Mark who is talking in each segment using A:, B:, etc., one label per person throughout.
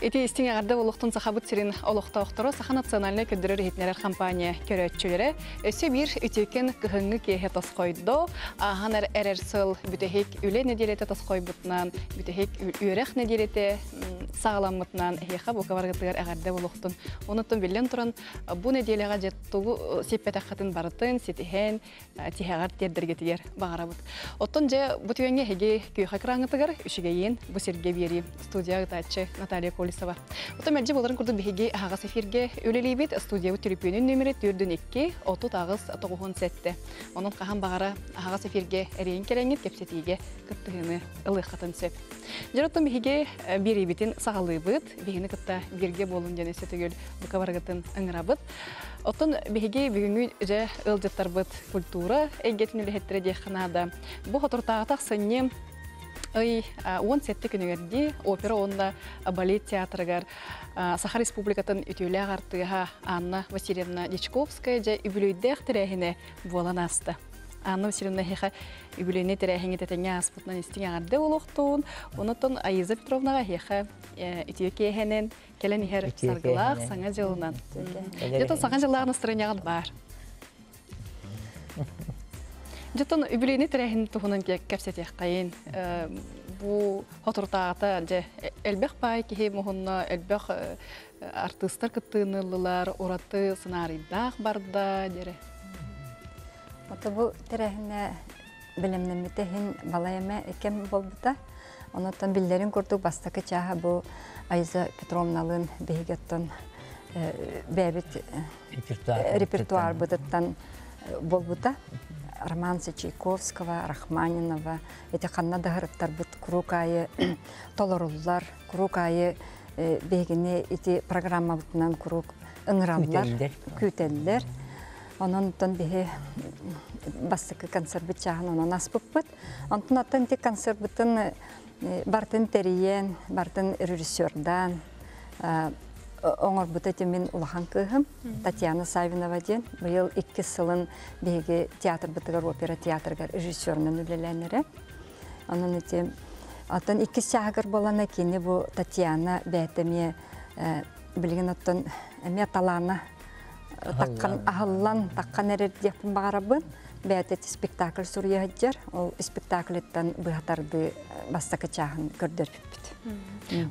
A: Ити истиҥ эҕэрдэ олохтон Сахабыт сирин олохтоохторо Саха национальнай көрдөрөр иһитиннэрэр компания көрөөччүлэрэ өссө биир үтүөкэн кыһыҥҥы киэһэ тосхойдо. Ааһан эрэр сыл бүтэһик үлэ нэдиэлэтэ тосхойбутунан, бүтэһик үөрэх нэдиэлэтэ саҕаламмытынан эһиэхэ бука барыгытыгар эҕэрдэ олохтун. Онуттан биллэн туран бу нэдиэлэҕэ дьэ тугу сиппэтэххитин барытын ситиһэн, тиһэҕэр тиэрдэргитигэр баҕарабыт. Оттон дьэ бу түгэҥҥэ эһиги күөх экраҥҥытыгар үчүгэйин бу сиргэ биэрии студия ыытааччы Наталья Колесова. Оттон мэлдьи буоларын курдук биһиги аһаҕас эфиргэ үлэлиибит. Студиябыт түлүпүөнүн нүөмэрэ төрдүн 2 38 97. Онон хаһан баҕара аһаҕас эфиргэ эриэн кэлэҥҥит кэпсэтиигэ кыттыһыыны ылыаххытын сөп. Дьэ оттон биһиги биэриибитин саҕалыыбыт. Биһигини кытта бииргэ буолун диэн өссө төгүл бука барыгытын ыҥырабыт. Оттон биһиги бүгүҥҥү дьэ ыалдьыттарбыт культура эйгэтин үлэһиттэрэ диэххэ наада. Бу соторутааҕыта ахсынньы ый 17 күнүгэр опера уонна балет театрыгар Саха Республикатын үтүөлээх артыыһа Анна Васильевна Дьячковская дьэ үбүлүөйдээх тэрээһинэ буолан ааста. Анна Васильевна эһиэхэ үбүлүөйнэй тэрээһиҥҥэ тэтэҥҥэ ааспытынан истиҥ эҕэрдэ буолуохтун. Онон Аиза Петровнаҕа эһиэхэ үтүө киэһэнэн кэлэн иһэр саргылаах саҥа дьылынан. Дьэ саҥа дьыллаах настроениеҕыт баар. Дьэ үбүлүөйнэй тэрээһин туһунан кэпсэтиэххэйин. Бу соторутааҕыта дьэ элбэх баай киһи муһунна, элбэх артыыстар кыттыыны ыллылар, ураты сценарийдаах барда диэри.
B: Ото бу тэрээһинэ бэлэмнэммитэ иһин балай эмэ кэм буолбута. Онон биллэрин курдук бастакы чааһа бу Айза Петровналыын биһиги оттон бэйэбит репертуарбытыттан буолбута. Романсы Чайковского, Рахманинова, ити ханна да һырыттарбыт куруук аайы толоруллар, куруук аайы биһигини ити программабытынан куруук ыҥыраллар, күүтэллэр. Онон биһи бастакы концерт чааһын онон аспыппыт. Онтон оттон ити концерпытын бартын тэрийэн, бартын режиссердаан оҥорбут этим улахан кыыһым Татьяна Савинова диэн. Быйыл иккис сылын биһиги театрбытыгар, опера театрыгар режиссерунан үлэлээн Онон ити оттон иккис чааһыгар буолана кини бу Татьяна бэйэтэ эмиэ билигин оттон эмиэ талаана таккан аһыллан таккан эрэр диэхпин баҕарабын. Бэйэтэ спектакль суруйа сылдьар. Ол спектакльттан быһа тардыы бастакы чааһын көрдөрбүппүт.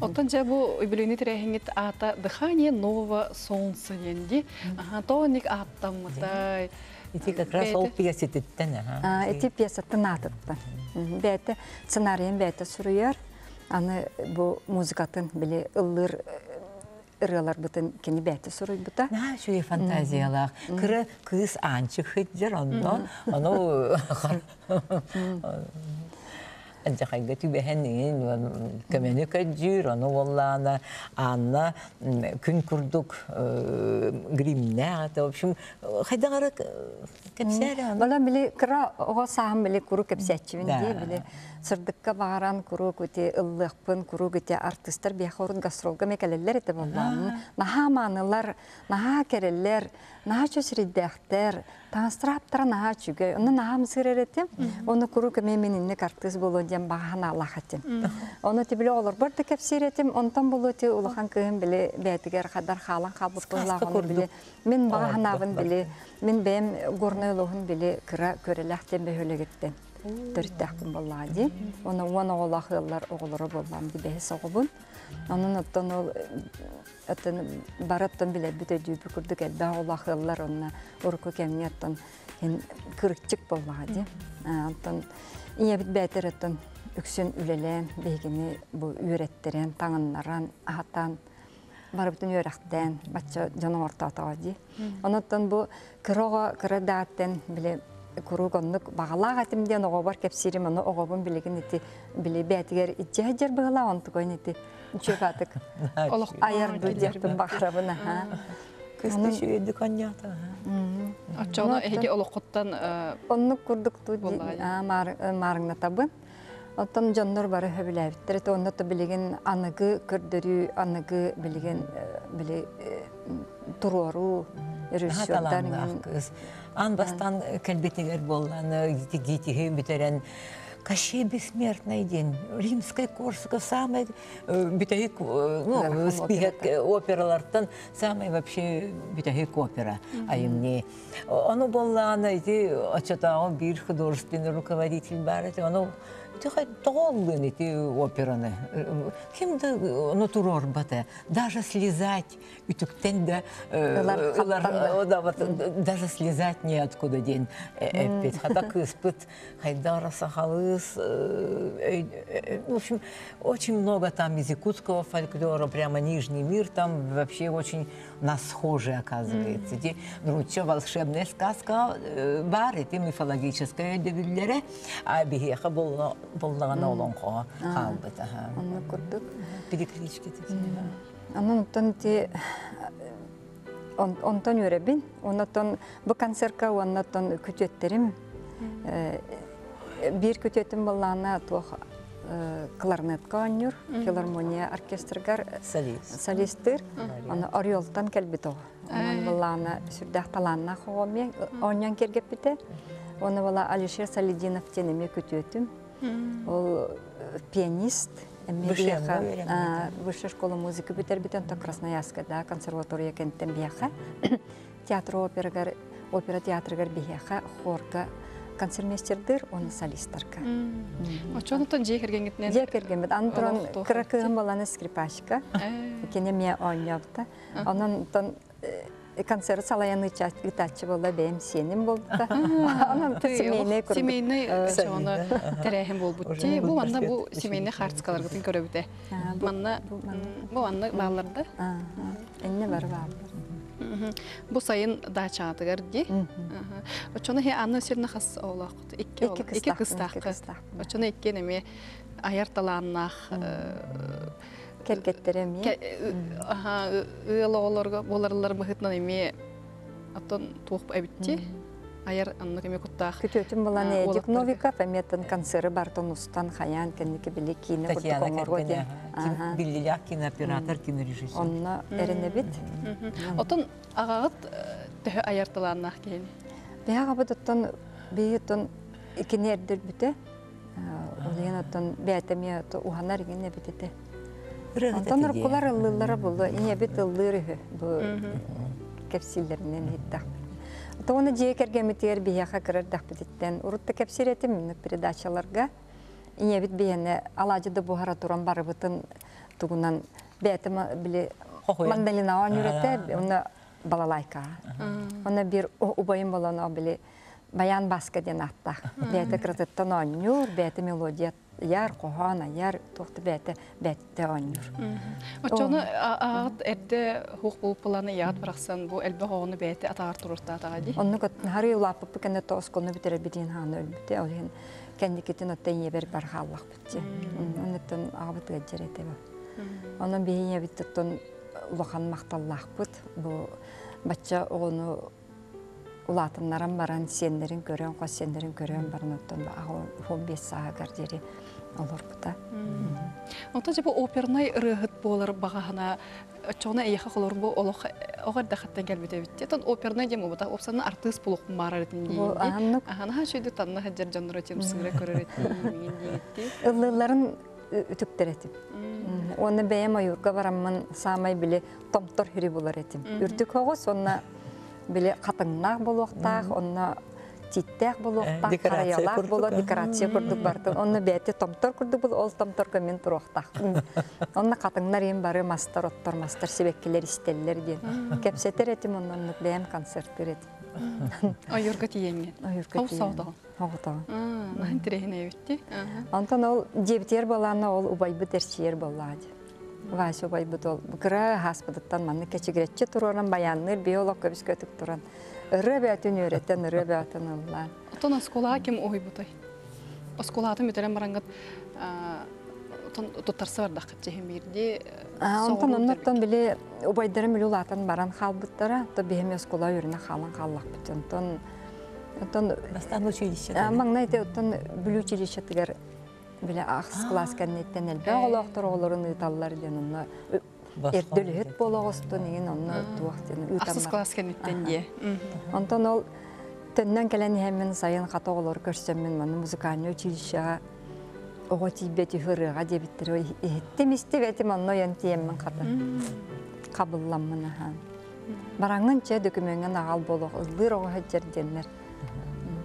A: Оттон дьэ бу үбүлүөйнэй тэрээһиҥҥит аата «Дыхание нового солнца» диэн дии. Аха, тоҕо ааттаммытай?
C: Ити как раз ол пьесатыттан.
B: Ити пьесаттан аатыттан. Бэйэтэ сценарийын бэйэтэ суруйар. Аны бу музыкатын били ыллыыр ырыаларбытын кини бэйэтэ суруйбута.
C: Наһаа үчүгэй фантазиялаах. Кыра кыыс аанчык сылдьар онно. Ону Дьахайга түбэһэн көмөнү көрдүүр, ону уоллаана Анна күн курдук гримнээх это, в общем, хайдах эрэ кэпсээр
B: Бала били кыра оҕо сааһым били куру кэпсээччибин дии били сырдыкка баҕаран куруук ити ыллыахпын куруук ити артыыстар биэхэ урут гастролга эмэ кэлэллэр этэ буоллаҕына наһаа маанылар наһаа кэрэллэр наһаа чөсүрүйдээхтэр таҥастара наһаа үчүгэй онно наһаа ымсыырар этим ону куруук эмиэ мин инник артыыс буолуо диэн баҕа санаалаах этим ону ти били оҕолорбор да кэпсиир этим онтон булуу ти улахан кыыһым били бэйэтигэр хадар хаалан хаалбыт быһыылаах ону били мин баҕа санаабын били мин бэйэм горнай улууһун били кыра көрөлөөх диэн бөһүөлэгиттэн төрүттээхпин буоллаҕа дии. Уонна уон оҕолоох ыаллар оҕолоро буоллаҕым дии бэһис оҕобун. Онон оттон ол оттон бары оттон билэрбит өйдүүрбүт курдук элбэх оҕолоох ыаллар онно урукку кэмҥэ оттон кырыкчык буоллаҕа дии. Оттон ийэбит бээтэр оттон үксүн үлэлээн биһигини бу үөрэттэрэн, таҥыннаран, аһатан барыбытын үөрэхтээн бачча дьон оҥортоотоҕо дии. Онуттан бу кыра оҕо кыра дааттан били куруук оннук баҕалаах этим диэн оҕобор кэпсиирим ону оҕобун билигин ити били бээтигэр иччи сылдьар быһыылаах онтукайын ити үчүгэй айар диэхпин баҕарабын аха.
C: Кыста үчүгэйдик оонньоото.
A: Оччоҕуна эһиги олоххуттан
B: оннук курдук маарыҥнатабын. Оттон дьоннор бары сөбүлээбиттэр. Это онно то билигин аныгы көрдөрүү, аныгы билигин били туруоруу режиссердар
C: кыыс. Аан бастаан кэлбитигэр буоллааны гитиһи бүтэрэн. Кощей бессмертный диэн Римскай Корсаков самый бүтэһик ну спиһек опералартан самый вообще бүтэһик опера айымньы. Ону буоллаҕына ити оччотооҕу биир художественный руководитель баар этэ. Ону тоҕо ыллыын ити операны? Ким да ону туруорбата. Даже слезать үтүктэн да ылар даже слезать неоткуда диэн эппит. Хата кыыспыт Хайдара сахалыыс, в общем, очень много там из якутского фольклора, прямо Нижний мир там вообще очень нас схожи оказывается. Ди нуучча волшебная сказка бар, ити мифологическая өйдөбүллэрэ, а биһиэхэ боллаҕына олоҥхоҕо хаалбыт.
B: Онно курдук.
C: Переклички
B: Онон оттон ити онтон үөрэбин. Оннотон бу концертка уоннотон күтүөттерим биир күтүөтүм боллаана туох кларнетка оонньуур филармония оркестргар солисттыыр. Аны Орелтан кэлбит оҕо. Онон боллаана сүрдээх талааннаах оҕо эмиэ оонньоон киэргэппитэ. Оны бола Алишер Салидинов диэн эмиэ күтүөтүм. Ол пианист, эмиэ биһиэхэ высшая школа музыки бүтэрбитэ, онтон Красноярскайдаа консерватория кэнниттэн биһиэхэ театр операгар, опера театрыгар биһиэхэ хорга концертмейстердыр, уонна солистарга.
A: Оччонуттан дьиэ кэргэҥҥитинэн
B: Дьиэ кэргэммит. Аны туран кыра кыыһым буолан скрипачка. Кини эмиэ оонньообута. Онон концерт салайан ыытааччы буолла бэйэм сиэним буолбута. Онон семейный курдук.
A: Семейный оны тэрээһин буолбут. Бу манна бу семейный хаартыскаларгытын көрөбүтэ. Манна бу манна баалларда.
B: Энне бары бааллар.
A: Бу сайын даачаатыгар ди. Оччону хе Анна Васильевна хас оҕолооххут? Икки икки кыстаахха. Оччону иккиэн эмиэ айар талааннаах
B: кэргэттэрэ эмиэ
A: ыал оҕолорго буоларлар быһыытынан эмиэ оттон туох эбитти айар аннык эмиэ куттаах
B: күтүөтүм булан Эдик Новиков эмиэтин концеры бартон устан хайаан кэнники били киинэ курдук оҥоруо диэн
C: биллилээх кинооператор кинорежиссер
B: онно эрэнэбит
A: отон аҕаҕыт төһө айар талааннаах киһини
B: биһи аҕабыт оттон биһи оттон икини эрдэрбитэ Ол иһин оттон бэйэтэ эмиэ уһанар игин эбит этэ. Онтон уруккулар ыллыыллара булу ийэбит ыллыыр үһү бу кэпсииллэринэн иһиттэхпит. Тоҕону дьиэ кэргэммитигэр биһиэхэ кыра эрдэхпититтэн урут да кэпсиир этим минут передачаларга ийэбит биһиэнэ алаадьы да буһара туран барыбытын тугунан бэйэтэ били мандалина оонньуур этэ онно балалайкаҕа. Онно биир убайым болон били Баян Баска диэн ааттаах. Бэйэтэ кыратыттан оонньуур, бэйэтэ мелодия айар, хоһоон айар, туох да бэйэтэ бэйэтэ оонньуур.
A: Оччону аҕат эрдэ хуох буолуппалааны ийэҕит барахсан бу элбэх оҕону бэйэтэ атаҕар туруортаатаҕа дии.
B: Оннук харый улааппыппыт кэннэ то оскуоланы бүтэрэрбитин хааны өлбүтэ. Ол иһин кэнникитин отто ийэбэр бар хааллахпыт дии. Оннуттан аҕабыт ыалдьар этэ бу. Онон биһи ийэбит оттон улахан махталлаахпыт. Бу бачча оҕону улаатыннаран баран сиэннэрин көрөн, хос сиэннэрин көрөн баран оттон 15 сааһыгар диэри олорбута.
A: Онтон дьэ бу опернай ырыаһыт буолар баҕаһына оччоҕуна эйиэхэ холор бу олох оҕо эрдэхиттэн кэлбит эбит. Оттон опернай диэн буолбата уопсанна артыыс булуохпун баарар этим диин.
B: Аһаннык.
A: Аһанаһа үчүгэй танна сылдьар дьонноро тимсыыра көрөр этим миин диэбитти.
B: Ыллыылларын үтүктэр этим. Уонна бэйэм ойуурга бараммын саамай били томтор хири булар этим. Үрдүк оҕус уонна били хатыҥнаах буолуохтаах, онно тииттээх буолуохтаах, харайалаах буолуо, декорация курдук бартын. Онно бэйэтэ томтор курдук был, ол томторго мин туруохтаахпын. Онно хатыҥнар иһин бары мастар, оттор мастар, сибэккилэр истэллэр диэн. Кэпсэтэр этим, онно оннук бэйэм концерттыыр этим.
A: Ойуурга тиийэҥҥин.
B: Ойуурга тиийэн. Оҕотоҕун.
A: Наһаа интэриэһинэй эбит
B: Онтон ол дьиэбитигэр буолаанна ол убайбыт эрчийэр буоллаҕа дии. Вася убайбыт ол кыра ааспытыттан маннык кэчигирэччи туруоран баянныыр биолог көбүскөтүк туран ырыа бөтүн үөрэтэн ырыа бөтүн ыллаан.
A: Оттон оскуолаҕа ким уһуйбутай? Оскуолаатын бүтэрэн бараҥҥыт туттарса бардаххыт дьиһин биирдии
B: Онтон оннуттан били убайдарым үлэ улаатан баран хаалбыттара, то биһим оскуола үөрэнэ хаалан хааллахпыт. Онтон оттон
C: Бастаан училище.
B: Маҥнай оттон Бүлүү училищетыгар били ахс кылаас кэнниттэн элбэх оҕолоохтор оҕолорун ыыталлар диэн онно эрдэ үлэһит буола оҕустун иҥин онно туох диэн
A: ыыталлар. Ахсыс кылаас кэнниттэн диэ.
B: Онтон ол Төннөн кэлэн иһэммин сайын хата оҕолору көрсөммүн манна музыкальнай училищеҕа оҕо тиийбэт үһү ырыаҕа диэбиттэрэ иһиттим истибэтим онно ойон тиийэммин хата хабылламмын аһаан. Бараҥҥын чэ дөкүмүөҥҥэ наҕал буолуох ыллыыр оҕо сылдьар диэннэр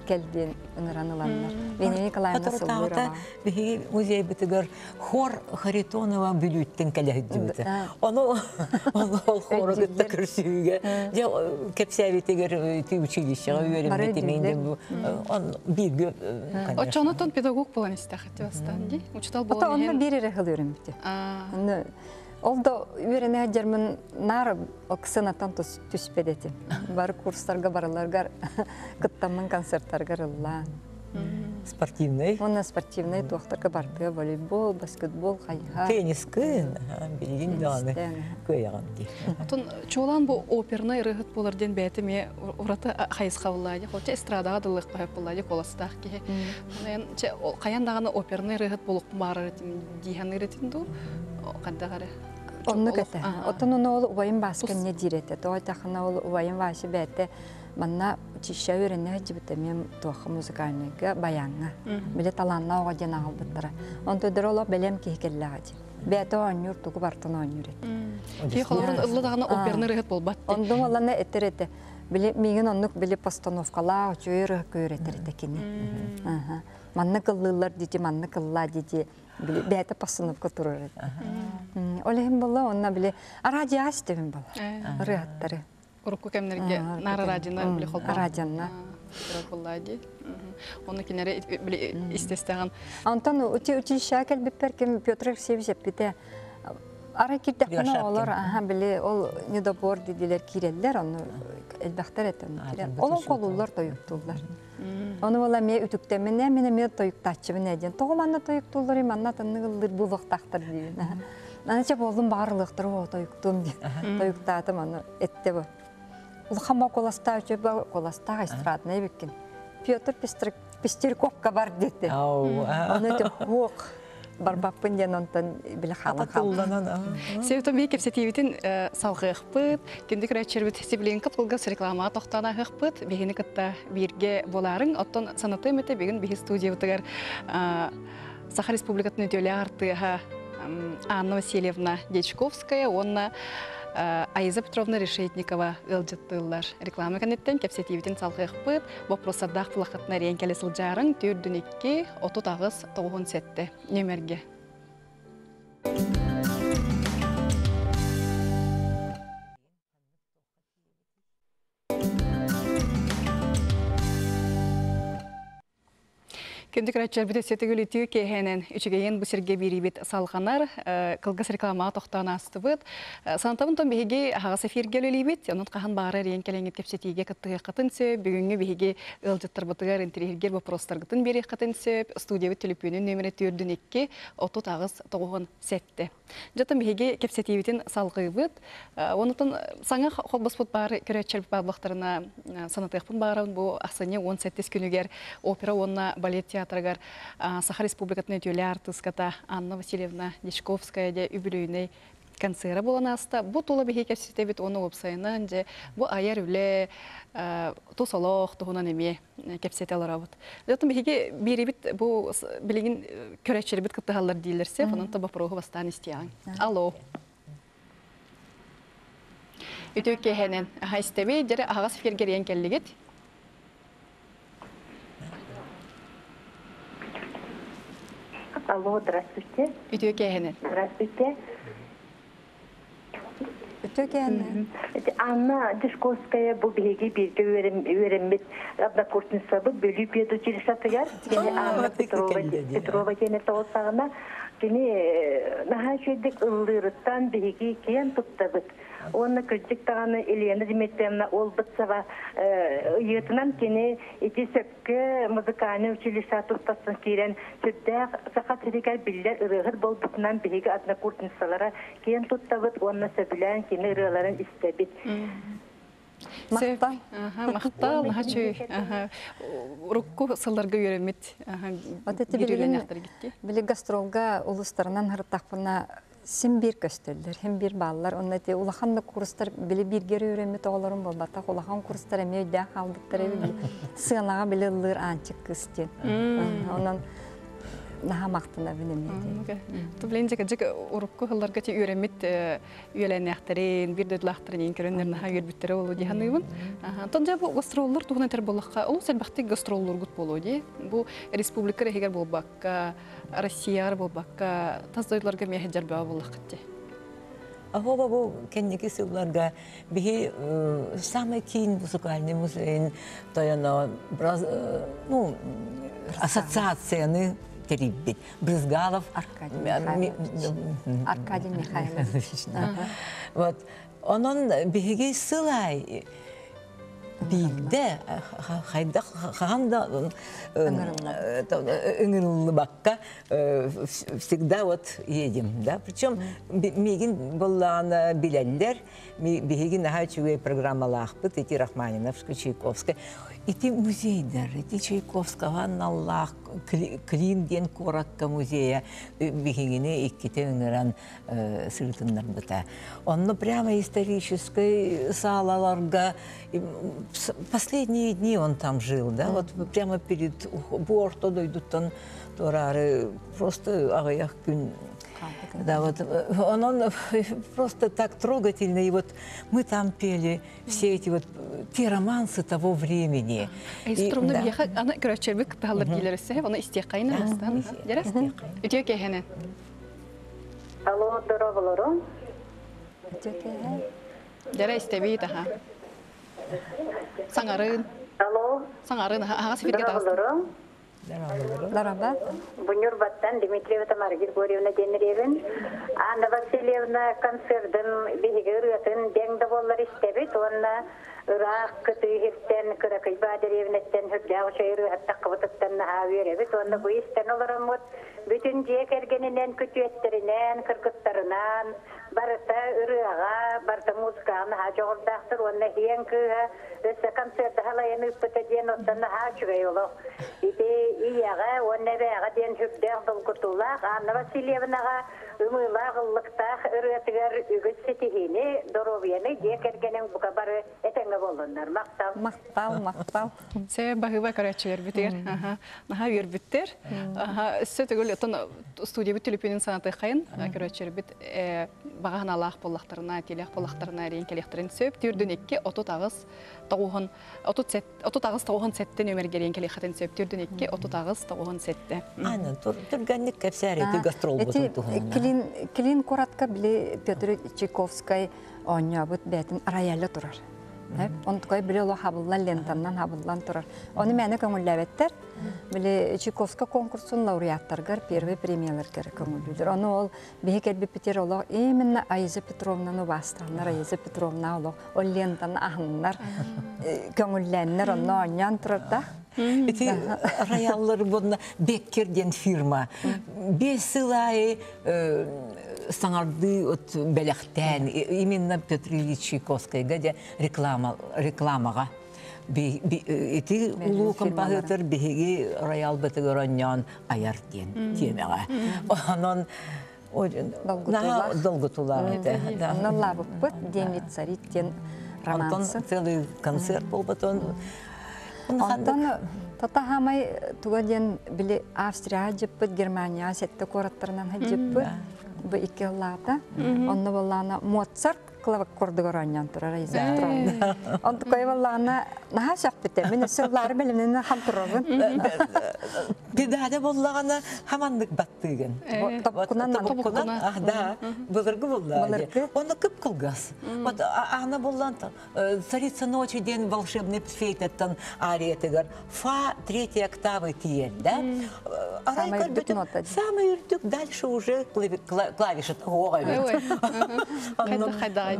B: кэл диэн ыҥыран ыланнар. Венера Николаевна
C: Соторутааҕыта биһиги музейбытыгар хор Харитонова Бүлүүттэн кэлэ сылдьыбыта. Ону ол хору кытта көрсүһүүгэ дьэ кэпсээбитигэр ити училищеҕа үөрэммитим он бииргэ
A: Оччонотон педагог буолан истэхти бастаан ди. Учутал буолан
B: Онно биир эрэ хыл үөрэммитэ. Ол да үөрэнэ сылдьармын наар сценаттан түспэт этим. Бары курстарга барыларгар кыттаммын концерттаргар ыллаан.
C: Спортивный.
B: Уонна спортивный туохтарга бардыа волейбол, баскетбол, хайыһар.
C: Теннискын, билигин даҕаны кыайаҕын дии.
A: Отон чуолаан бу опернай ырыһыт буолар диэн бэйэтэ эмиэ ураты хайысха буллаа дии. Хотя эстрадаҕа дылыахха сөп буллаа дии куоластаах киһи. Хайан даҕаны опернай ырыһыт буолуохпун баҕарар этим дии саныыр этим дуу? Хайдах эрэ.
B: Оннук этэ. Оттон ону ол убайым Бааска эмне диир этэ. Тоҕо эттэххинэ ол убайым Вася бэйэтэ манна училище үөрэнэ сылдьыбыт эмиэ туохха музыкальныйга, баяҥҥа. Били талааннаах оҕо диэн аҕалбыттара. Онтуйдара олох бэлэм киһи кэллэҕэ дии. Бэйэтэ оонньуур, тугу бартын оонньуур этэ.
A: Киһи холобурун ылла даҕаны оперный ырыһыт буолбат.
B: Онтум олана этэр этэ. Били миигин оннук били постановкалаах үчүгэй ырыһыкка үөрэтэр этэ кини. Маннык ыллыыллар дии, маннык ыллаа дии били бэйэтэ постановка турар этэ. Ол иһин буолла онно били араадьыйаҕа истэбин буолла ырыаһыттары.
A: Урукку кэмнэргэ наар араадьыйаны били холбоон.
B: Араадьыйанна.
A: Буолла дии. Онно кинилэри били истэстэҕин.
B: Онтон училищеҕа кэлбиппэр ким Петр Алексеевич эппитэ арай киирдэхпинэ оҕолор аха били ол недобор дидилэр киирэллэр онно элбэхтэр этэ ол холуллар тойуктууллар. Ону буола эмиэ үтүктэммин, мин эмиэ тойуктааччыбын ээ диэн. Тоҕо манна тойуктуулларый, манна атыннык ыллыыр буолуохтаахтар диибин. Аны чэ буоллум баҕар ылыахтара оо тойуктуом диэн. Тойуктаатым аны эттэ бу. Улахан баа куоластаах үчүгэй баа куоластаах эстраднай эбиккин. Петр Пестерковка бар диэтэ. Ону этим хуох барбаппын диэн онтон били хаалан
C: хаалланан.
A: Себетон бии кэпсэтиибитин салҕыахпыт, күндү көрөөччүлэрбит сибилиҥ кылгас рекламаҕа тохтоон ааһыахпыт, биһини кытта бииргэ буолаарыҥ. Оттон санатыам этэ бүгүн биһи студиябытыгар Саха Республикатын үтүөлээх артыыһа Анна Васильевна Дьячковская уонна Аиза Петровна Решетникова ыалдьыттыыллар. Реклама кэнниттэн кэпсэтиибитин салҕыахпыт. Боппуруостардаах булаххытына эриэн кэлэ сылдьаарыҥ. Түүрдүн 2, 38, 97 нүөмэргэ. Күндү көрөөччүлэрбит өссө төгүл үтүө киэһэнэн үчүгэйин бу сиргэ биэриибит салҕанар. Кылгас рекламаҕа тохтоон аастыбыт. Санатабын тон биһиги аһаҕас эфиргэ үлэлиибит. Онон хаһан баҕарар эрийэн кэлэҥҥит кэпсэтиигэ кыттыһыаххытын сөп. Бүгүҥҥү биһиги ыалдьыттарбытыгар интэриэһиргиир боппуруостаргытын биэриэххитин сөп. Студиябыт төлөпүөнүн нүөмэрэ түөрдүн 2 38 97. Дьэ, биһиги кэпсэтиибитин салҕыыбыт. Онутун саҥа холбоспут баары көрөөччүлэр бааллахтарына санатыахпын баҕарабын бу ахсынньы 18 күнүгэр опера уонна балет театрыгар Саха Республикатын үтүөлээх артыыската Анна Васильевна Дьячковская дьэ үбүлүөйүнэй концера буолан ааста. Бу тула биһиги кэпсэтэбит уонна уопсайынан дьэ бу айар үлэ тус олох туһунан эмиэ кэпсэтэ олоробут. Оттон биһиги биэрибит бу билигин көрөөччүлэрбит кыттыһаллар дииллэр сөп, онон то боппуруоһу бастаан истиэҕиҥ. Алло. Үтүө киэһэнэн. Аха истэбит, дьэрэ аһаҕас эфиргэ эрийэн кэллигит.
D: Алло, здравствуйте.
A: Үтүө киэһэнэн.
D: Здравствуйте.
B: Үтүө киэһэнэн.
D: Анна Дьячковская бу биһиги бииргэ үөрэммит однокурсницабыт Бүлүү педучилищетыгар кини Анна Петрова Петрова диэн тоҕустаҕына кини наһаа үчүгэйдик ыллыырыттан биһиги киэн туттабыт. Уонна кырдьык даҕаны Елена Дмитриевна Олбытцева ыйыытынан кини ити сөпкө музыкальнай училище тустастан киирэн сүрдээх Саха сиригэр биллэр ырыаһыт буолбутунан биһиги однокурсницалара киэн туттабыт уонна сөбүлээн кини ырыаларын истэбит.
B: Махтал.
A: Махтал, наһаа үчүгэй. Урукку сылларга үөрэммит
B: Вот эти билигин били гастролга улустарынан һырыттахпына Син биир көстөллөр, син биир бааллар. Онно ити улахан да курстар били бииргэ үөрэммит оҕолорум буолбатах, улахан курстар эмиэ өйдөөн хаалбыттар эбит. Сыанаҕа били ыллыыр Аанчык кыыс диэн. Онон наһаа махтанабын эмиэ.
A: Тублин дьэ кырдьык урукку сылларга ти үөрэммит үөлээннээхтэрин, биир дойдулаахтарын иин көрөннөр наһаа үөрбүттэрэ буолуо дии саныыбын. Онтон дьэ бу гастроллар туһунан этэр буоллахха, олус элбэхтик гастроллуургут буолуо дии. Бу республика иһигэр буолбакка, Россияҕа буолбакка, тас дойдуларга эмиэ сылдьар бөҕө буоллаххыт дии.
C: Аһоба бу кэнники сылларга биһи самый киин музыкальный музейын тойоно ну, ассоциацияны тэрийбит. Брызгалов
B: Аркадий Михайлович. Аркадий Михайлович.
C: Вот. Онон биһиги сыл аайы биирдэ хайдах хаһан да ыҥырыллыбакка всегда вот едем да причем миигин быллаана билэллэр биһиги наһаа үчүгэй программалаахпыт ити Рахманиновскай Чайковскай ити музейдар ити Чайковского аналлаах Клин диэн куоракка музейа биһигини иккитэ ыҥыран сырытыннарбыта. Онно прямо исторической саалаларга последние дни он там жил, да, вот прямо перед бу орто дойдуттан туораары просто аҕыйах күн да, вот он, он просто так трогательно, и вот мы там пели все эти вот те романсы того времени.
A: Иструмна биэхэ аны көрөччөрбүт кыттаһаллар диилэр өссө, оны истиэххайна бастан. Дьэрэ? Үтүө киэһэнэн.
E: Алло, дороголорум.
B: Үтүө киэһэ.
A: Дьэрэ истэбит аха. Саҥарын.
E: Алло.
A: Саҥарын аһаҕас эфиргэ таҕыстым.
E: Дороголорум.
B: Дороба.
E: Бунюрбаттан Дмитриева Тамара Григорьевна диэн Анна Васильевна концердын биһиги ырыатын дэҥ да буоллар истэбит уонна ыраах кытыы иһиртэн Кыракый дэриэбинэттэн үрдээх үчүгэй ырыаһыттаххыбытыттан наһаа үөрэбит уонна бу истэн олороммут бүтүн дьиэ кэргэнинэн күтүөттэринэн кыргыттарынан барыта ырыаҕа барыта музыкаҕа наһаа дьоҕурдаахтар уонна иһиэн кыыһа өссө концерт халайан ыыппыта диэн оттон наһаа үчүгэй олох ити ийэҕэ уонна эбээҕэ диэн сүрдээх долгутуулаах Анна Васильевнаҕа ымыылаах ыллыктаах ырыатыгар үгүс ситиһиини доруобуйаны дьиэ кэргэниҥ бука бары этэҥҥэ буоллуннар махтал
B: махтал махтал
A: Сэ баһыыба көрөөччүлэрбитигэр наһаа үөрбүттэр. Өссө төгүл оттон студиябыт түлүпүнүн санатыаххайын көрөөччүлэрбит баҕа санаалаах буоллахтарына, тиэлээх буоллахтарына эрийэн кэлиэхтэрин сөп. Түрдүн 2 38 тоҕуһун 38 97 нөмерге эрийэн кэлиэххитин сөп. Түрдүн 2 38 97.
C: Аны түргэнник кэпсээр ити гастролбутун туһунан.
B: Клин Клин куратка били Петр Чайковскай оонньообут бээтин рояле турар. Онтукай били олох хабыллан лентаннан хабыллан турар. Ону мээнэ көҥүллээбэттэр. Били Чайковскай конкурсун лауреаттаргар первый премияларгар көҥүллүүлэр. Ону ол биһи кэлбиппитигэр олох именно Аиза Петровнаны убаастааннар, Аиза Петровна олох ол лентаны аһыннар, көҥүллээннэр онно оонньоон турар да.
C: Ити рояллар буонна Беккер диэн фирма. Биэс сыл аайы саҥардыы от бэлэхтээн именно Петр Ильич Чайковскайга дьэ реклама рекламаҕа ити улуу композитор биһиги роялбытыгар оонньоон айар диэн тиэмэҕэ. Онон долгутуулаах этэ.
B: Онон лаабыппыт диэн царит диэн романсы.
C: Онтон целый концерт буолбутун.
B: Онтон тата хаамай туга диэн били Австрияҕа дьыппыт, Германияҕа сэттэ куораттарынан сылдьыппыт. Бу икки ыллаата. Онно буоллаана Моцарт курдугар оонньоон турар Иза Петровна. Онтукай буоллаана наһаа сөхпүтэ. Мин өссө ыллаары бэлэмнэнэн хам турабын.
C: Педале боллаҕына хаманнык баттыыгын.
B: Топкунан
C: Топкунан, да, былыргы болла. Оны кып кылгас. Вот ана боллан Царица ночи диэн волшебный фейтаттан ариятыгар фа третьей октавы тиийэр да. Арай көрбүтүм самый үрдүк дальше уже клавиша оҕа эбит.
A: Хайдаҕа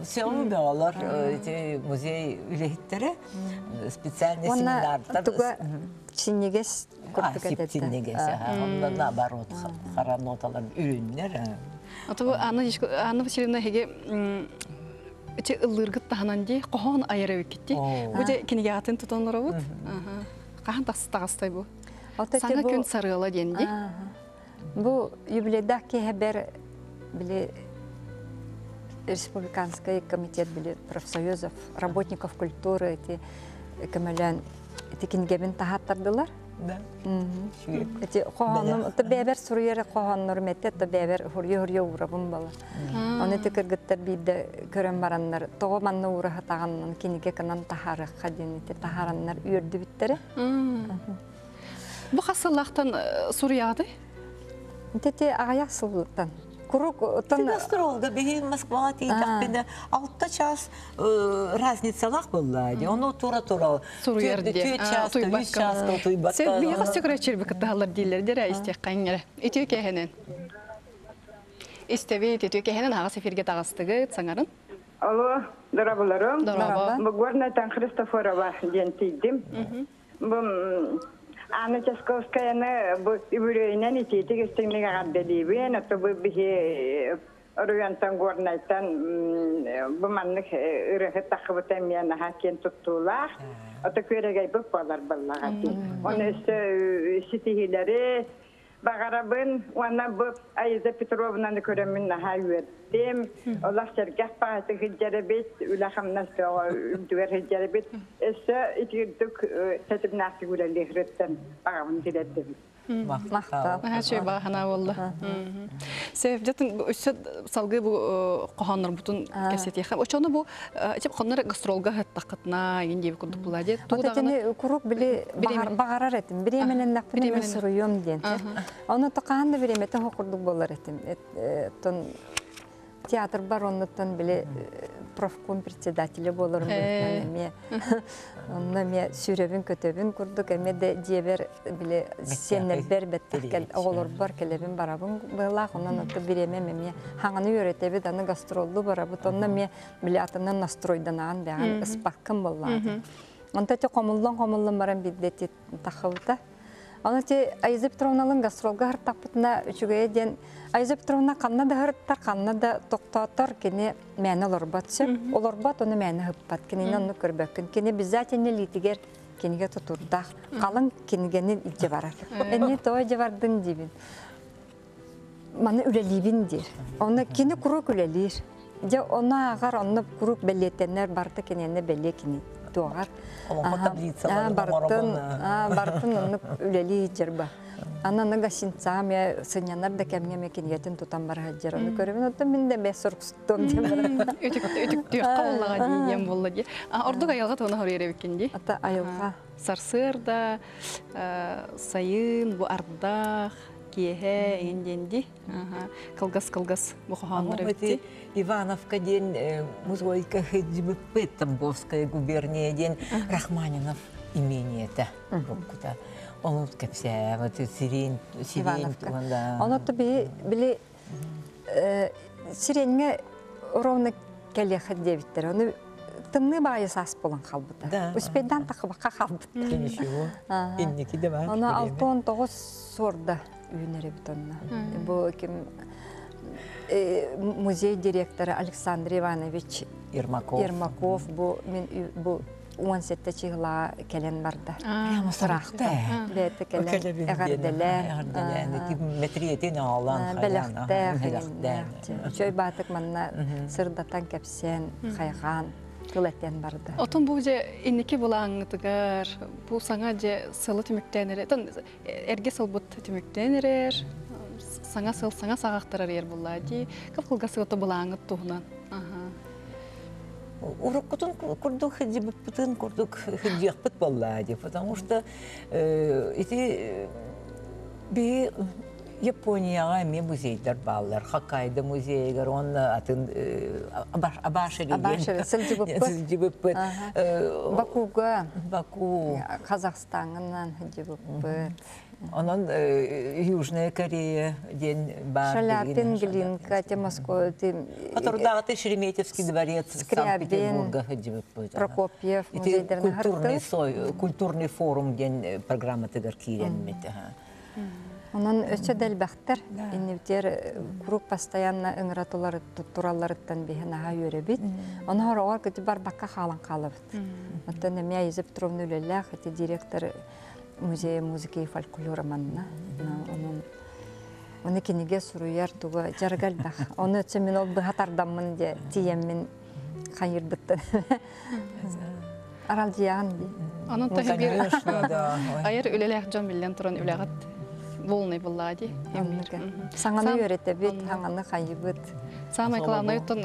C: Все бөҕөлөр эти музей үлэһиттэрэ специальный семинардар.
B: Туга синньигэс курдук этэ.
C: Синньигэс, онно наоборот хара ноталар үрүннэр.
A: Ото Анна Анна Васильевна эһиги ити ыллыыргыт таһынан дии хоһоон айар эбиккит дии. Бу дьэ кинигэҕитин тутан олоробут. Хаһан таҕыстай бу? Саҥа күн сарыала диэн дии.
B: Бу юбилейдаах киэһэбэр били республиканский комитет били профсоюзов работников культуры ити көмөлөөн ити кинигэбин таһааттардылар.
C: Да.
B: Ити хоһоонум бэбэр суруйар хоһооннорум этэ то бэбэр хурье-хурье уурабын бала. Оны ити кыргыттар биирдэ көрөн бараннар тоҕо манна уураһатаҕаннан кинигэ кынан таһаарыахха диэн ити таһаараннар үөрдүбүттэрэ.
A: Бу хас сыллаахтан суруйаҕытый?
B: Ити аҕыйах сылтан. Курук
C: оттон Гастролга биһи Москваҕа тиийдэхпинэ алта час разницалаах буолла дии. Ону тура-тура
A: суруйар дии.
C: Түөрт чааска, үс чааска утуйбакка.
A: Биһиэхэ сөкүрөччү кыттаһаллар дииллэр дэрэ истиэххэ эрэ. Үтүө кэһэнэн. Истэбит, үтүө кэһэнэн аҕас эфирге таҕыстыгыт, саҥарын.
F: Алло, дорабыларым.
A: Дороба.
F: Бу Горнайтан Христофорова диэн тиийдим. Бу Анна Часковскаяны бу үбүлүөйүнэн итиитик истиҥник эҕэрдэлиибин. Ото бу биһи Оруйантан Горнайтан бу маннык ырыаһыт таххыбыта эмиэ наһаа киэн туттуулаах. Ото күөрэгэйбит буолар баллаҕа. Оны өссө ситиһиилэри Баҕарабын уонна бу Аиза Петровнаны көрөммүн наһаа үөрдүм. Олох сэргэх баҕайытык сылдьар эбит, үлэ-хамнас бөҕө үрдүгэр сылдьар эбит. Өссө итирдик тэтимнээхтик үлэлиэхириттэн баҕабын тириэрдэбин.
B: Махтал.
A: Наһаа үчүгэй баҕа санаа буолла. Сөп, дьэ өссө салгыы бу хоһооннорбутун кэпсэтиэххэ. Очону бу чеп хоннор гастролга ыһыттаххытына игин диэби курдук була дии.
B: Вот этини куруук били баҕарар этим. Бириэмэнэннэхпинэ мен суруйуом диэн. Ону токаан да бириэмэтэ хо курдук болар этим. Тон театр бар оннуттан били профком председателя буоларым эмиэ онно эмиэ сүрөбүн көтөбүн курдук эмиэ да дьиэбэр били сиэннэрбэр бэттэх оҕолорбор кэлэбин барабын быһылаах онон ото бириэмэм эмиэ хаҥаны үөрэтэбит аны гастроллу барабыт онно эмиэ били атынан настройданаан бэҕэн ыспаккын буоллаҕа онто ти хомуллан хомуллан баран биирдэ ти тахыбыта Ону ти Айза Петровналын гастролга хартаппытына үчүгэйэ диэн Айза Петровна ханна да хырыттар, ханна да тохтоотор кини мээнэ олорбот сөп. Олорбот, ону мээнэ хыппат. Кинини онну көрбөккүн. Кини обязательно лиитигэр кинигэ тутурдаах. Халыҥ кинигэни илдьэ барар. Энни тоҕо илдьэ бардын диибин. Маны үлэлиибин диир. Онно кини куруук үлэлиир. Дьэ ону ааҕар, онно куруук бэлиэтэнэр, барыта киниэнэ бэлиэ кини туоҕар.
C: Олоҥхо таблицаларын
B: барытын, барытын оннук үлэлии сылдьар Аны аны гостиницаҕа эмиэ сынньанар да кэмҥэ эмиэ кинигэтин тутан бара сылдьар. Ону көрөбүн, оттон мин да эмиэ суруксуттуом диэн баран.
A: Үтүктүөххэ буоллаҕа дии диэн буолла дии. Ордук айылҕа туһуна хоруйар эбиккин дии.
B: Ата айылҕа.
A: Сарсыарда сайын бу ардах киэһэ иҥин диэн дии. Кылгас-кылгас бу хоһооннор эбитти.
C: Ивановка диэн музейка сылдьыбыппыт Тамбовская губерния диэн Рахманинов имениетэ уруккута. Onu кэпсээм, сирин, сирин
B: туһунан. Ону би били сиренҥэ ровно кэлиэхэ диэбиттэр. Ону тымныы баайы саас буолан хаалбыта. Успейдан тахыбакка хаалбыт.
C: Ничего. Инники да бар.
B: Ону 69 суорда үүнэр эбит онно. Бу ким музей директора Александр Иванович
C: Ермаков.
B: Ермаков бу мен бу 17 чыһылаа кэлэн барда.
C: Прямо сарахта.
B: Бэйэтэ кэлэн эҕэрдэлээн.
C: Эҕэрдэлээн. Мэтриэтин аалан
B: Бэлэхтээх. Үчүгэй баатык манна сырдатан кэпсээн, хайҕаан тыл этэн барда.
A: Отон бу же инники былааҥҥытыгар бу саҥа же сылы түмүктээн эрэ эргэ сылбыт түмүктээн эрэр саҥа сыл саҥа саҕахтарар ер буллаа дии кып-кылгас сылы былааҥҥыт туһунан.
C: Уруккутун курдук сылдьыбыппытын курдук сылдьыахпыт буоллаа дии, потому что ити биһи Японияҕа эмиэ музейдар бааллар. Хоккайдо музейыгар уонна атын Абашери
B: Абашери сылдьыбыппыт.
C: Сылдьыбыппыт.
B: Бакуга.
C: Баку.
B: Казахстаҥынан сылдьыбыппыт.
C: Онон Южная Корея диэн баар.
B: Шаляпин, Глинка, те Москва,
C: Котордааҕыты Шереметьевский дворец Санкт-Петербурга сылдьыбыппыт.
B: Прокопьев музейдарын
C: культурный, культурный форум диэн программатыгар киирэммит.
B: Онон өссө да элбэхтэр. Иннибитигэр куруук постоянно ыҥыра туралларыттан биһи наһаа үөрэбит. Ону хороҕор кити барбакка хаалан хаалабыт. Оттон эмиэ Аиза Петровна үлэлээх, ити директор музея музыки и фольклора манна. Онон. Оны кинигэ суруйар туга дьарыга элбэх. Оны өтсө мин ол быһа тардаммын де тиийэммин хайырбыттан. Аралдьыйаҕын дии.
A: Онон таһыгыр айар үлэлээх дьон биллэн туран үлэҕит волный буллаа дии.
B: Саҥаны үөрэтэбит, саҥаны хайыбыт.
A: Самое главное, оттон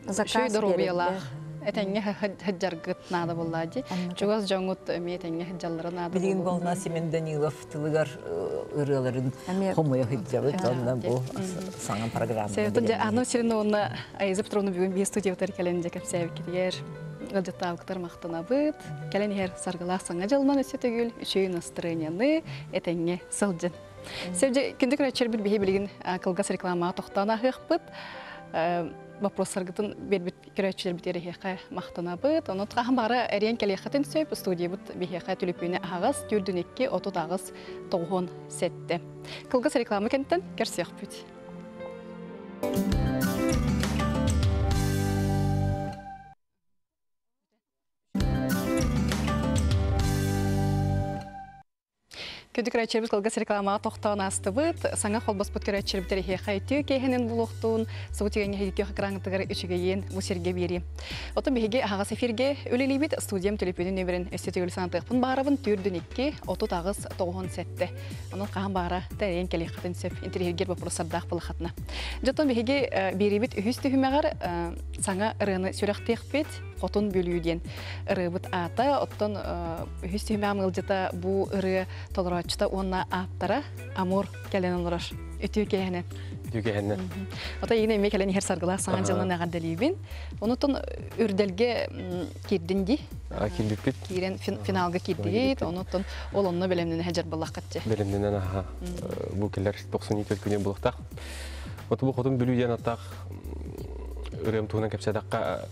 A: Үчүгэй доруобуйалаах этэҥҥэ сылдьаргыт наада буоллаа дии. Чугас дьоҥҥут эмиэ этэҥҥэ сылдьаллара наада
C: Билигин буолна Семен Данилов тылыгар ырыаларын хомуйа сылдьабыт. Онно бу саҥа программа.
A: Севетон дьэ Анна Васильевна уонна Аиза Петровна бүгүн биир студиябытыгар кэлэн дьэ кэпсээбиккитигэр ыалдьыттаабыккытыгар махтанабыт. Кэлэн иһэр саргылаах саҥа дьылынан өссө төгүл үчүгэй настроениены этэҥҥэ сылдьын. Севдьэ күндү көрөөччүлэрбит биһи билигин кылгас рекламаҕа тохтоон аһыахпыт. Вопростаргытын биэрбит көрөөччүлэрбит эһиэхэ махтанабыт. Онон хаһан баҕара эриэн кэлиэххитин сөп. Студиябыт биһиэхэ түлүпүөнэ аһаҕас 42 38 97. Кылгас реклама кэнниттэн көрсүөхпүт. Күндү көрөөччүлэрбит кылгас рекламаҕа тохтоон аастыбыт. Саҥа холбоспут көрөөччүлэрбит эһиэхэ үтүө киэһэнэн булуохтуун, субу түгэҥҥэ эһиги экраҥҥытыгар үчүгэйиэн бу сиргэ биэриим. Оттон биһиги аһаҕас эфиргэ үлэлиибит. Студиям төлөпүөнүн нөмерин өссө төгүл санатыахпын баҕарабын. Түүрдүн 2 38 97. Онон хаһан баҕара тэрийэн кэлиэххитин сөп. Интэриэһиргиир боппуруостардаах былахатына. Дьоттон биһиги биэриибит үһүс түһүмэҕэр саҥа ырыаны сүрэхтиэхпит. Хотун Бүлүү диэн ырыабыт аата. Оттон үһүс түһүмэҕим ыалдьыта бу ырыа толорооччута уонна ааптара Амур кэлэн олорор. Үтүө киэһэнэн.
G: Үтүө киэһэнэн.
A: Ото иин эмиэ кэлэн иһэр саргылаах саҥа дьылынан эҕэрдэлиибин. Онутун үрдэлгэ киирдин дии.
G: Киирбиппит.
A: Киирэн финалга киирдигит. Онутун ол онно бэлэмнэнэ сылдьар буоллаххытчы.
G: Бэлэмнэнэн аха бу кэлэр 94 күнү булуохтаах. Оту бу хотун Бүлүү диэн аттаах ырыам туһунан кэпсээтэххэ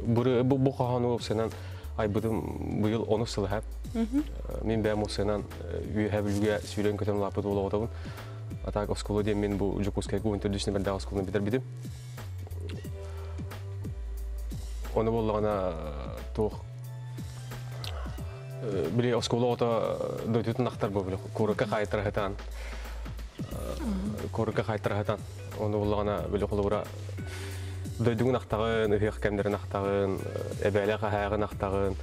G: бу хоһоону уопсайынан айбытым быйыл онус сылыһа. Мин бэйэм уопсайынан Үөһээ Бүлүүгэ сүүрэн-көтөн улааппыт уол оҕотобун. А так оскуола диэн мин бу Дьокуускайга уон төрдүс нөмэрдээх оскуоланы бүтэрбитим. Ону буоллаҕына туох били оскуола оҕото дойдутун ахтар бу били куоракка хаайтара куоракка хаайтара Ону буллаҕына били холобура дойдугун ахтаҕын, ыһыах кэмнэрин ахтаҕын, эбээлээх аһааҕын ахтаҕын.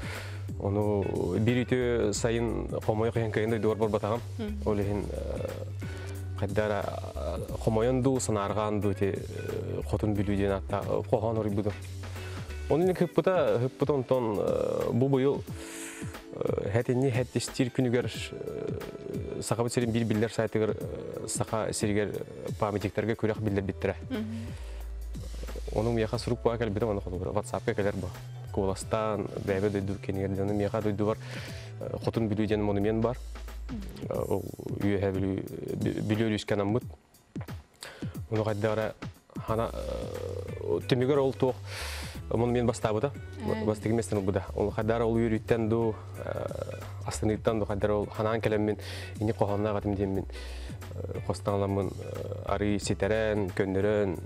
G: Ону биир үтүө сайын хомойох иһин кыайан дойдугар барбатаҕым. Ол иһин хайдара хомойон дуу, санаарҕаан дуу ити Хотун Бүлүү диэн ааттаах хоһоон оруйбутум. Оны хыппыта, хыппыта онтон бу быйыл Хэтинни хэттистиир күнүгэр Сахабыт сирин биир биллэр сайтыгар Саха сиригэр памятниктарга күрэх биллэрбиттэрэ. Ону миэхэ сурук баа кэлбитэ, ону холобура WhatsApp-ка кэлэр бу. Куоластаан, бэйбэ дойду кэнигэр дьону миэхэ дойдубар Хотун Бүлүү диэн монумент бар. Ол үөһэ Бүлүү Бүлүү өрүскэ анаммыт. Ону хайдах эрэ хана түмүгэр ол туох монумент бастаабыта. Бастакы миэстэни ылбыта. Ол хайдах ол үөрүүттэн дуу, астыныыттан дуу хайдах ол ханаан кэлэммин ини хоһоонноох этим диэммин хостаҥаламмын арыы ситэрэн, көннөрөн,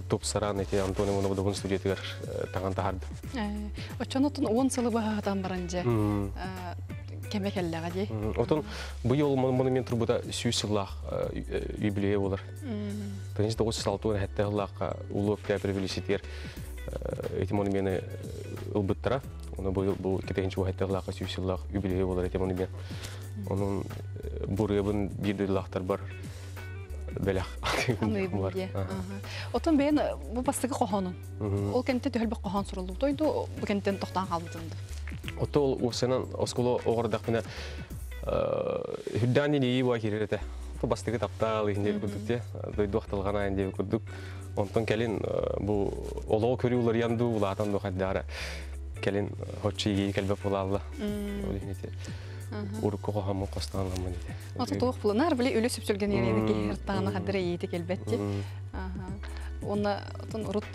G: тупсаран ити Антон Ивановдовун студиятыгар таҥан таһаардым.
A: Оччонотун 10 сылы баһаатан баран дьэ кэмэ кэллэҕэ дии.
G: Отон быйыл монумент турбута 100 сыллаах юбилейа буолар. 1967 сыллаахха Улуу Октябрь революциятыгар эти монумены ылбыттара. Оны быйыл бу 2007 сыллаахха 100 сыллаах юбилейа буолар эти монумент. Онон бурыабын биир дойдулаахтар бар бэлэх
A: бар. Отон бэйэн бу бастакы хоһоонун. Ол кэнтэ төһөлбөх хоһоон суруллубут ойду бу кэнтэн тохтоон хаалбытын
G: Отто ол уопсайынан оскуола оҕордахпына үрдээн илии буа киирэр этэ. Бастакы таптаал иһин диэбит курдук те дойду ахтылҕана диэбит курдук. Онтон кэлин бу олоҕу көрүү уларыйан дуу, улаатан дуу хайдаара кэлин хоччу игии кэлбэт буолаалла. Ол иһин ити урукку хоһооммун хостоон ламмын ити.
A: Ото туох буланар били үлү сүпсүлгэн иэни киһи ыртаана хаддара иити келбетти. Уонна отон урут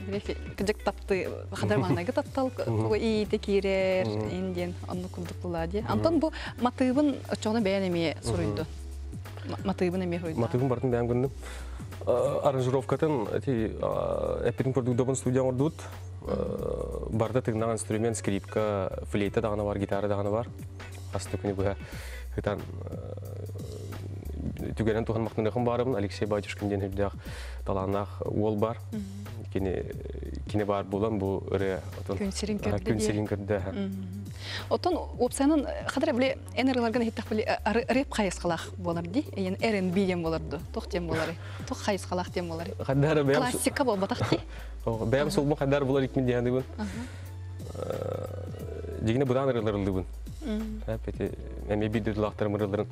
A: били кыдьык тапты хадar маанайгы таптал туга иити киирэр ин диэн онну курдук була дии. Антон бу матыыбын оччоҕуна бэйэн эмиэ суруйду. Матыыбын эмиэ суруйду.
G: Матыыбын бартын бэйэм гынным. Аранжировкатын эти эппитин курдук добун студия оҥордубут. Барда тыгнаан инструмент, скрипка, флейта даҕаны бар, гитара даҕаны бар. Хаста күнү быһа ытан. түгэнэн туһан махтаныахым баарыбын Алексей Батюшкин диэн үрдээх талааннаах уол бар. Кини кини баар буолан бу ырыа отон
A: күн сирин көрдө
G: күн сирин көрдө.
A: Отон уопсайынан хадара били эн ырыаларгын иһиттэх били рэп хайысхалаах буолар ди. Эйен R&B диэн буолар ду. Туох диэн буолар? Туох хайысхалаах диэн буолар?
G: Хадара бэйэм
A: классика буолбатах ди.
G: Бэйэм сулбун хадара булар икмин диэн Дигине будан ырыалар ыллыбын. Пети эми бир дойдулаахтарым ырыаларын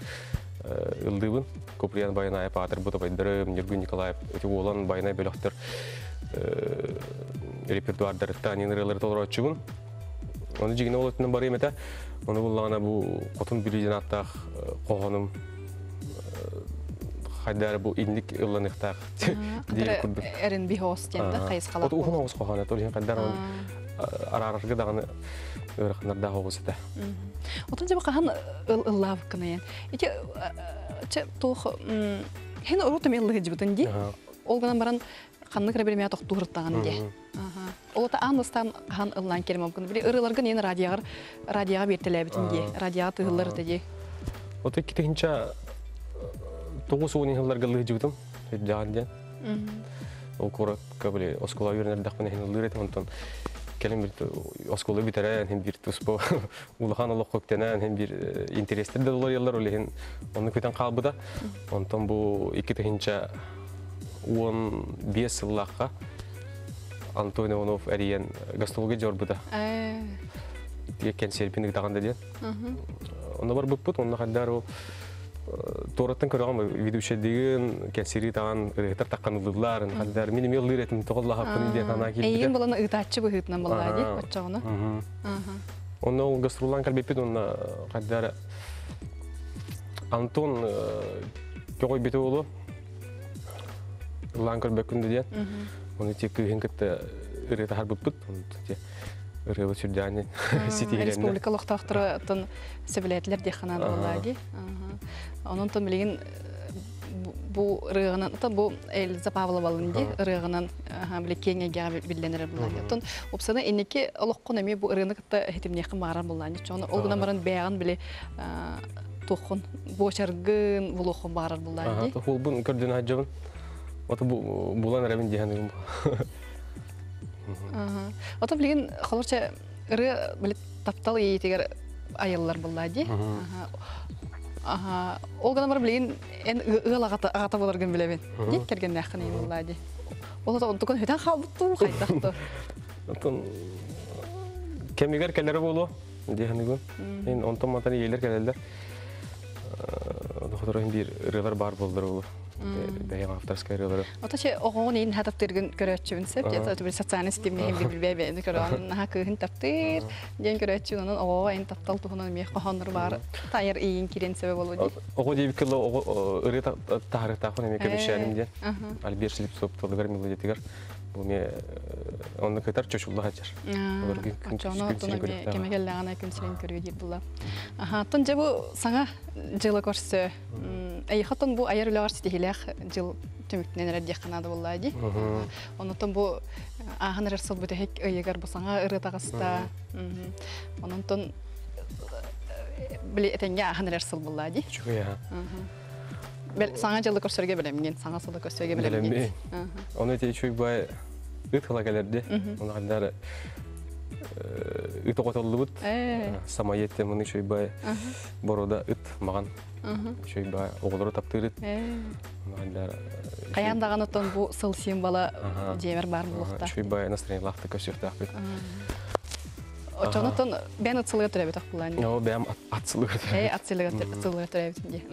G: ыллыбын. Куприян Байнаев аатыр бутабайдарым, Ньургун Николаев эти уолан Байнай бөлөхтөр репертуардарыттан анин ырыалары толорооччубун. Оны дьигине ол өттүнэн барыым этэ. Оны буллаҕына бу хотун бүлүүдэн ааттаах хоһоонум хайдары бу инник ылланыхтаах
A: диир курдук. R&B хоос диэн да хайысхалаах.
G: Уһун оҕус хоһоон ол иһин хайдар араарарга даҕаны ыараханнардаах оҕус этэ.
A: Отон дьэ хаһан ыллаабыккын айан. Ити чэ туох хин урут эми ыллыһыдьыбытын ди. Ол гынан баран ханнык эрэ биримэ тохтууртаҕын ди. Ол ата аан бастаан хаһан ыллаан керемобкун. Били ырыаларгын ен радиоҕар радиоҕа биэртэлээбитин ди. Радиоҕа тыһыллар этэ ди.
G: Ото китинча 90 йылларга ыллыһыдьыбытым. Үрдэҕин диэн. Ол куоракка били оскуола үөрэнэрдэхпинэ иһин ыллыыр этим онтон кэлин бир оскуола бүтэрэн иһин бир туспа улахан олоххо үктэнэн иһин бир интэриэстэр да уларыйаллар ол иһин онну күтэн хаалбыта. Онтон бу 2015 сыллаахха Антон Иванов эрийэн гастролга дьорбута. Кэнсиэрпин ыытаҕын да диэн. Онно барбыппыт, онно хайдар ол туораттан көрөҕүм ведущайдыгын кэнсиэри таҕан ырыһытар таххан ыллыыллар хайдар мин эмиэ ыллыыр этим тоҕоллаһаппын диэн санаа киирбитэ.
A: Эйигин булан ыытааччы быһыытынан буоллаа дии оччоҕуна.
G: Онно ол гастроллаан кэлбиппит онно хайдар Антон көҕүйбүтэ уолу ыллаан көрбөккүн да диэн. Оны те кыыһын кытта ырыа таһарбыппыт. Ырыабыт сүрдээн ситиһилэннэ.
A: Республика олохтоохторо оттон сөбүлээтилэр диэх ханаан буоллаа Онон тон билигин бу ырыаҕынан оттон бу Эльза Павловалын ди ырыаҕынан били киэҥ эйгэҕэ биллэн эрэр буллаан. Оттон упсана инники олоххун эмиэ бу ырыаны кытта хитимниэххин баҕарар буллаан. Чону ол гынан баран бэйэҕин били туоххун буочаргын булуоххун баҕарар буллаан ди.
G: Туохулбун көрдүн хаджабын. Ото булан эрэбин диһэн
A: Ото билигин холорча ырыа били таптал иэйиитигэр айыллар буллаа дии. Ол гынан баран билигин эн ыал аҕата аҕата буоларгын билэбин. Дии кэргэннээххин ийэ буллаа дии. Ол ото онтукун хүтэн хаалбыттуу хайдах то.
G: Онтон кэмигэр кэлэрэ буолуо диэхэнигин. Ин онтон мантан ийэлэр кэлэллэр. Доходоро биир ырыалар баар буоллар буолуо. Бэйэм авторскай ырыалары.
A: Ото че оҕоҕун иин хатаптыргын көрөөччүбүн сөп. Дьэ социальный ситимҥэ иһин билбээ көрөҕүн наһаа кыыһын таптыыр диэн көрөөччү онон оҕоҕо эн таптал туһунан эмиэ хоһооннор баар тайар иин кириэн сөбө болу дии.
G: Оҕо диэбиккэ оҕо ырыа таһарыктаахпын эмиэ көмүсчээним диэн. Альберт Слепцов тылыгар мелодиятыгар бу эмиэ онно кытар чочулла сылдьар.
A: Оччоҕуна оттон эмиэ кэмэ кэллэҕинэ күн сирин көрүө диир була. Аха, оттон дьэ бу саҥа дьыла көрсө Эйиэхэ оттон бу айар үлэҕэр ситиһиилээх дьыл түмүктэнэн эрэр диэххэ наада буоллаа дии. Оннуттан бу ааһан эрэр сыл бүтэһик ыйыгар бу саҥа ырыа таҕыста. Ононтон били этэҥҥэ ааһан эрэр сыл буоллаа дии.
G: Үчүгэй аха.
A: Бэл саҥа дьылы көрсөргө бэлэмҥин, саҥа сылы көрсөргө бэлэмҥин.
G: Ону ити үчүгэй бай ыт ыла кэлэрди. Ону ханнары ыт оҕотоллубут. Самоед теманы үчүгэй бай борода ыт маҕан үчүгэй баа оҕолору таптыыр ыт.
A: Хайаан даҕаны оттон бу сыл символа дьиэбэр баар буолуохтаах.
G: Үчүгэй баа настроениелаахтык көрсүөхтээхпит.
A: Оччоҕунан бэйэн ат сылыгар төрөөбөтөх булаан.
G: Оо, бэйэм ат сылыгар
A: Э, ат сылыгар төрөөбүтүм дии.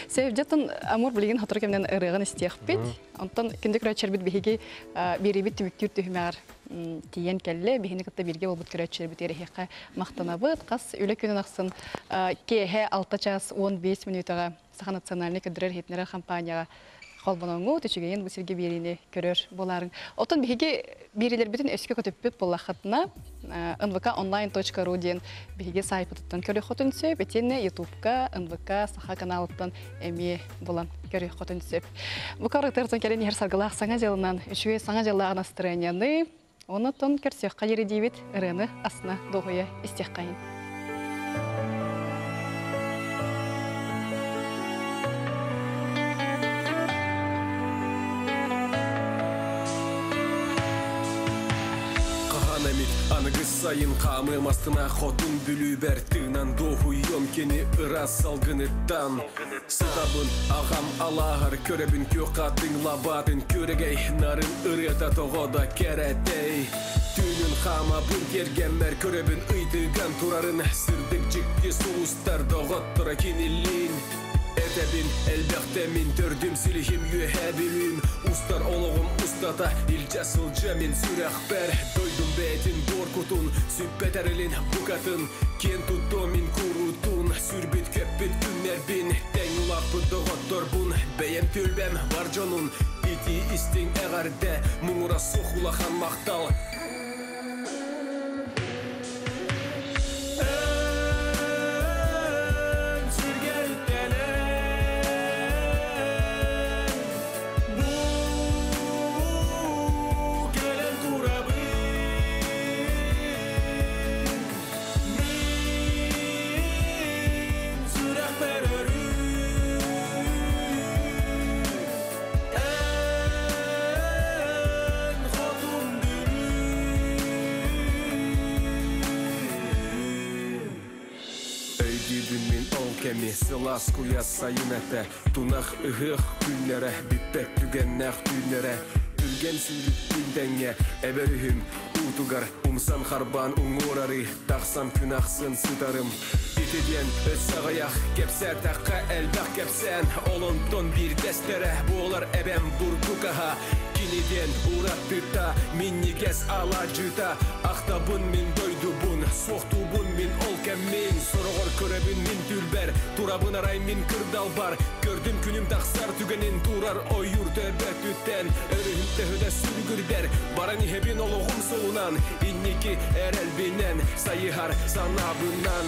A: Севдьэтин Амур билигин сотору кэминэн ырыаҕын истиэхпит. Онтон күндү көрөөччүлэрбит биһиги биэриибит түмүктүүр түһүмэҕэр тиийэн кэллэ. Биһини кытта бииргэ буолбут көрөөччүлэрбитигэр эһиэхэ махтанабыт. Хас үлэ күнүн ахсын киэһэ 6 час 15 мүнүүтэҕэ Саха национальнай көрдөрөр иһитиннэрэр хампаанньаҕа холбоноҥҥут, үчүгэйин бу сиргэ биэриини көрөр буолаарыҥ. Оттон биһиги биэриилэрбитин өскө көтүппүт буоллаххытына nvk-online.ru диэн биһиги саайпытыттан көрүөххүтүн сөп. Итиэннэ Ютубка НВК Саха каналыттан эмиэ булан көрүөххүтүн сөп. Бу карытыртан кэлэн иһэр саргылаах саҥа дьылынан үчүгэй саҥа дьыллаах настырыанньаны онотон көрсүөххэ диэри диибит ырыаны асына дуоһуйа истиэххэйин.
H: Аныгыс сайын хаамыам астына хотун Бүлүүбэр тыынан дуоһуйуом кини ыраас салгыныттан. Сытабын аҕам алааһар көрөбүн күөх хатыҥ лабаатын күөрэгэй нарын ырыата тоҕо да кэрэтэй. Түүнүн хаамабын тиэргэммэр көрөбүн ыйтыган турарын сырдык дьикти сулустар доҕотторо кинилиин. Этэбин элбэхтэ мин төрдүм силиһим үөһээ Бүлүүм устар олоҕум устата илдьэ сылдьа мин сүрэхпэр дойдум бэйэтин буор кутун сүппэт эрэлин букатын киэн туттуо мин куруутун сүрбүт көппүт күннэрбин тэҥ улааппыт доҕотторбун бэйэм түөлбэм бар дьонун итии истиҥ эҕэрдэ муҥура суох улахан махтал. Эн сүргэттэнэн бу кэлэн турабын мин сүрэхпэр өрүү эн хотун Бүлүү. Өйдүүбүн мин ол кэми сылаас куйаас сайын этэ тунах ыһыах күннэрэ бүппэт түгэннээх түүннэрэ түргэн сүүрүктүүн тэҥҥэ эбэр үһүм уутугар умсан харбаан уҥуорары тахсан күн ахсын сытарым ити диэн өссө аҕыйах кэпсээтэххэ элбэх кэпсээн ол онтон биирдэстэрэ буолар эбэм бурдук аһа кини диэн ураттыта минньигэс алаадьыта ахтабын мин дойдубун суохтуубун мин ол кэммин сороҕор көрөбүн мин түүлбэр турабын арай мин кырдалбар көрдүм күнүм тахсар түгэнин турар ойуур төбөтүттэн өрүһүм төһөдө сүлгүрдэр баран иһэбин олоҕум суолунан инники эрэлбинэн сайыһар санаабынан.